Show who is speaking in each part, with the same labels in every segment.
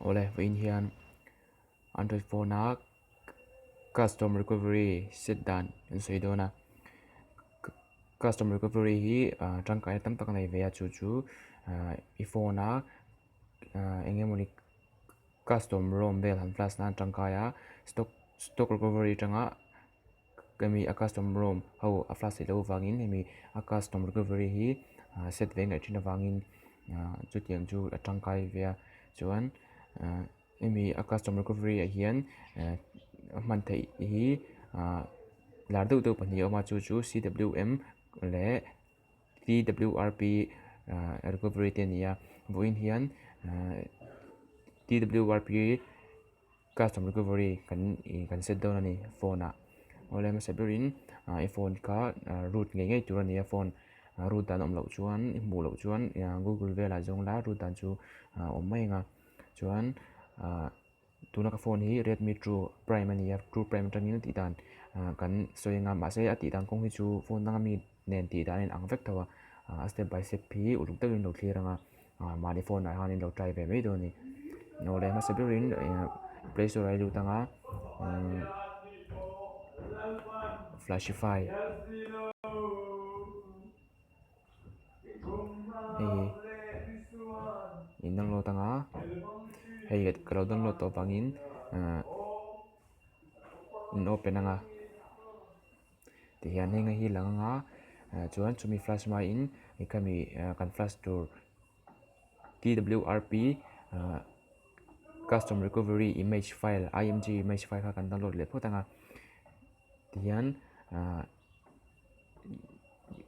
Speaker 1: Awle vawiin hian Android phone a custom recovery set dan an sawi dawn a custom recovery hi ah tangkaina tam tak a nei ve a chu chu ah i phone a ah eng emawni custom rom vel han flash nan tangkai a stock stock recovery atanga hemi a custom rom ho a flash theih loh avangin hemi a custom recovery hi ah set ve ngaih thin avangin ah chutiang chu a tangkai ve a chuan ah hemi a custom recovery ah hian eh a hman theih hi ah lar deuh deuh pahnih a awm a chu chu c w m leh t w r p ah recovery te a ni a vawiin hian ah t w r p Custom recovery kan ih kan set dawn a ni phone ah awle hmasa berin ah i phone kha root ngei ngei tur a ni a phone root dan awm loh chuan i hmuh loh chuan google velah zawng la root dan chu a awm mai ang a chuan ah tuna ka phone hi redmi two prime a ni a two prime atangin a tih dan ah kan sawi ang a mahse a tih dan kawng hi chu phone danga mi nen tih dan a inang vek tho a ah step by step hi uluk deuhin lo thlir ang a ah mahni phone ah hian lo try ve mai dawn a ni awle hmasa berin play store ah i lut ang a umm flashify hei hi in download ang a hei ka lo download tawh vangin ah in open ang a. Tihian heng hi lang anga chuan chumi flash hmain khami kan flash tur twrp custom recovery image file img image file kha kan download leh phawt anga tihian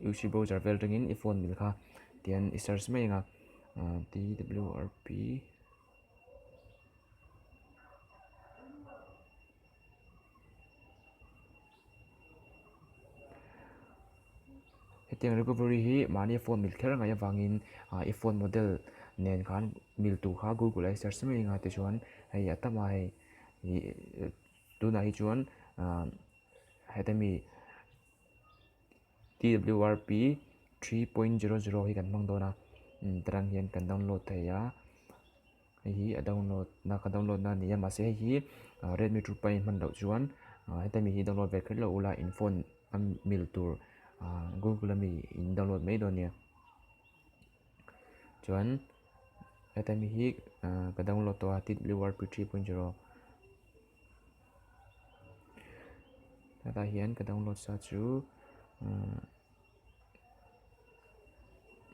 Speaker 1: uc browser vel atangin i phone mil kha tihian i search mai anga twrp. Hetiang recovery hi mahni phone mil kher ngaih avangin ah i phone model nen khan mil tur kha google ah i search mai anga tichuan hei a tam a hei ih tunah hi chuan ah heta mi twrp 3.00 hi kan hmang dawn a tarang hian kan download thei a. Hei hi a download na ka download na a ni a mahse hei hi redmi two prime hman loh chuan heta mi hi download ve kher lo ula in phone a mil tur google ami in download mai dawn nia chuan heta mi hi ka download tawh a twrp 3.0 hetah hian ka download sa chu.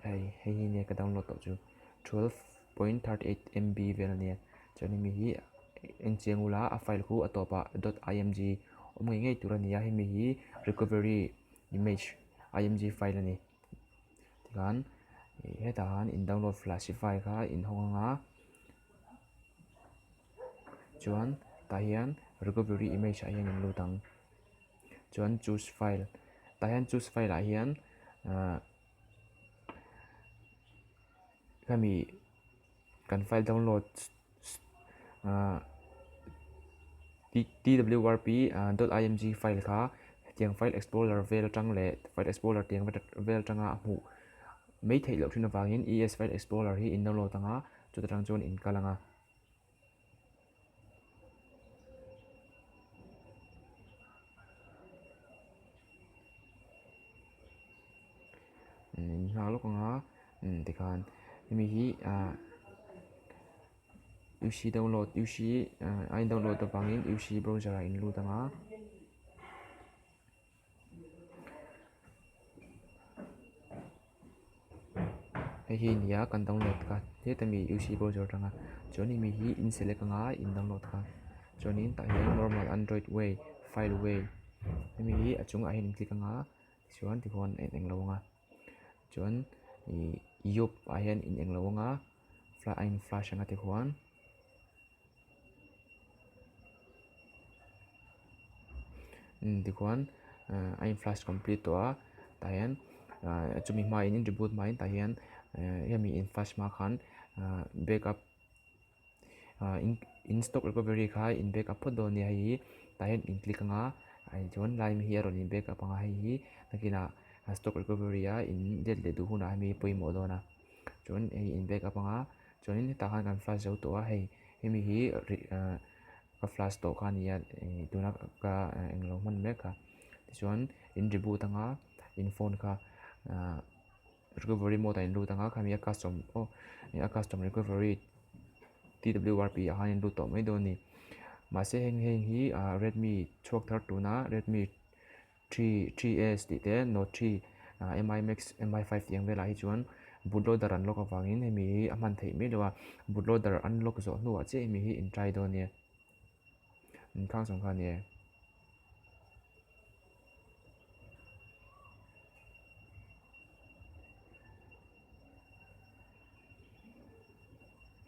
Speaker 1: Hei hei hi nia ka download tawh chu 12.38 MB vel a nia chuan hemi hi eng chiang ula a file khu a tawpah dot img awm ngei ngei tur a ni a hemi hi recovery image img file a ni tikhan ih hetah khan in download flashify kha in hawng ang a chuan tah hian recovery image ah hian in lut ang. Chuan choose file tah hian choose file ah hian ahh khami kan file download ahh twrp dot img file kha hetiang file explorer vel atang leh file explorer tiang vel atanga a hmuh mai theih loh thin avangin es file explorer hi in download anga chuta tang chuan in kal anga. In nghak lawk ang a tikhan hemi hi ah uc download uc a in download avangin uc browser ah in lut ang a. Hei hi nia kan download kha heta mi uc browser atanga chuan hemi hi in select anga in download kha chuanin tah hian normal android way file way hemi hi a chungah hian in click anga tichuan tikhuan a in englo anga chuan ih yup ah hian in englo anga a in flash anga tikhuan. Tikhuan a in flash complete tawh a tah hian chumi hmain in reboot hmain tah hian hemi in flash hma khan backup in stock recovery kha in backup phawt dawn a nia hei hi tah hian in click anga chuan lai mi hi a rawn in backup anga hei hi nakinah stock recovery a in let leh duh hunah hemi hi pawimawh dawn a chuan hei in backup anga chuanin hetah khan kan flash zo tawh a hei. Hemi hi ka flash tawh kha a ni a tuna ka englo hman mek a tichuan in reboot anga in phone kha ahh recovery mode ah in lut anga khami a custom aw a custom recovery T_W_R_P ah khan in lut tawh mai dawn a ni mahse heng heng hi ah redmi chhuak thar tuna redmi 3 3s tih te note 3 ah mi max mi 5 tih ang velah hi chuan bootloader an lock avangin hemi hi a hman theih mai lo a bootloader an lock zawh hnuah chiah hemi hi in try dawn a nia inkhang zawng kha a ni e.